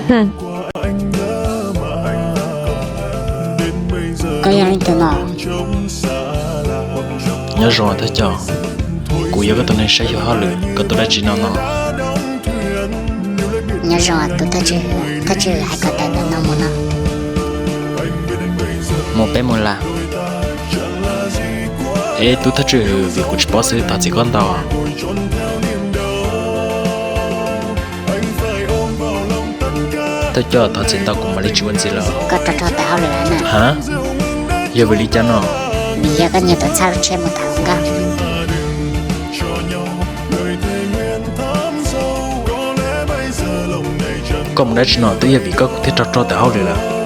Koj yog leej twg no? Nyob zoo Thawj Coj, kuv yog koj tus neeg saib xyuas hauj lwm, koj tuaj dab tsi no no? Nyob zoo tus thawj tswj hwm, thawj tswj hwm hais kom tawm ntawm no mus no. Mus peb mus las. Es tub thawj tswj hwm, vim kuv tsis paub xwb, thov txim koj ntau. Thawj Coj, thov txim ntau, kuv mam li tsis ua ntxiv lawm. Koj rog rog tawm hauj lwm lawm na. Ha? Yog vim li cas no? Vim yog koj nyiag tuam txhab lub tsheb mus tham hluas nkauj. Koj mus dab tsi no? Twb yog vim koj kuv thiaj rog rog tawm hauj lwm lawm.